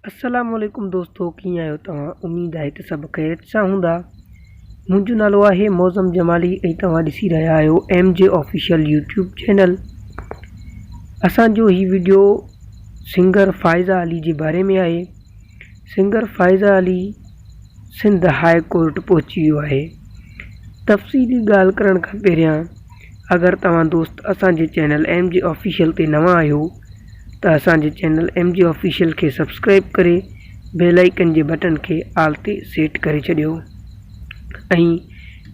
السلام عليڪم دوستو ڪيئن آهيو توهان اميد آهي ته سڀ خيريت سان هوندا منهنجو نالو آهي معظم جمالي ۽ توهان ڏسي رهيا آهيو M J official YouTube channel اسان جو هي وڊيو سنگر فائزه علي جي باري ۾ آهي singer Faiza Ali Sindh high court پهچي ويو آهي تفصيلي ڳالهه ڪرڻ کان پهريان اگر توهان دوست اسان جي چينل ايم جي آفيشل تي نوان آهيو ته اسان جي چينل ايم جي آفيشل کي سبسڪرائب ڪري بيل آئيڪن جي بٽڻ کي آل تي سيٽ ڪري ڇڏيو ۽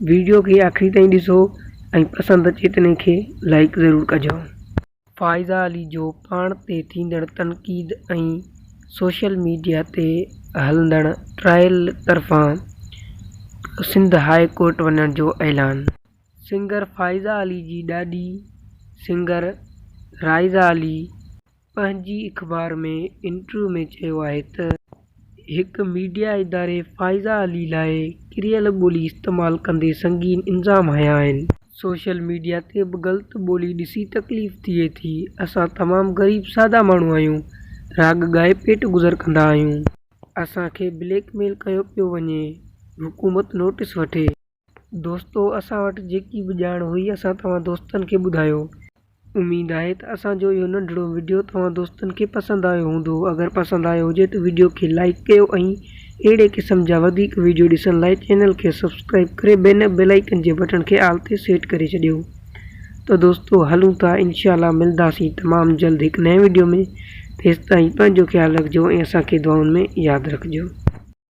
ويڊيو کي آخري تائين ڏسو ۽ پسند اچي تنهن کي لائيڪ ضرور ڪجو. فائزه علي جو پاڻ تي ٿيندڙ تنقيد ۽ سوشل ميڊيا تي هلندڙ ٽرائل طرفان سنڌ هاء ڪورٽ وڃڻ جو اعلان. سنگر فائزه علي جي ڏاڏي سنگر رائزه علي پنهنجي اخبار ۾ انٽرويو ۾ چيو آهي ته، هڪ ميڊيا اداري فائزه علي لاء ڪريل ٻولي استعمال ڪندي سنگين الزام هنيا آهن. سوشل ميڊيا تي به غلط ٻولي ڏسي تڪليف ٿئي ٿي، اسان تمام غريب سادا ماڻهو آهيون، راڳ ڳائي پيٽ گذر ڪندا آهيون. اسان کي بليڪ ميل ڪيو پيو وڃي، حڪومت نوٽيس وٺي. دوستو اسان وٽ جيڪي به ڄاڻ هئي اسان توهان دوستن کي ٻڌايو. اميد آهي ته اسان جو اهو ننڍڙو وڊيو توهان دوستن کي پسند آيو هوندو اگر پسند آيو هجي ته وڊيو کي لائيڪ ڪيو ۽ اهڙي قسم جا وڌيڪ وڊيو ڏسڻ لاء چينل کي سبسڪرائيب ڪري بيل آئيڪن جي بٽڻ کي آل تي سيٽ ڪري ڇڏيو ته دوستو هلون ٿا انشاء الله ملداسين تمام جلد هڪ نئين وڊيو ۾ تيستائين پنهنجو خيال رکجو ۽ اسان کي دعائن ۾ ياد رکجو.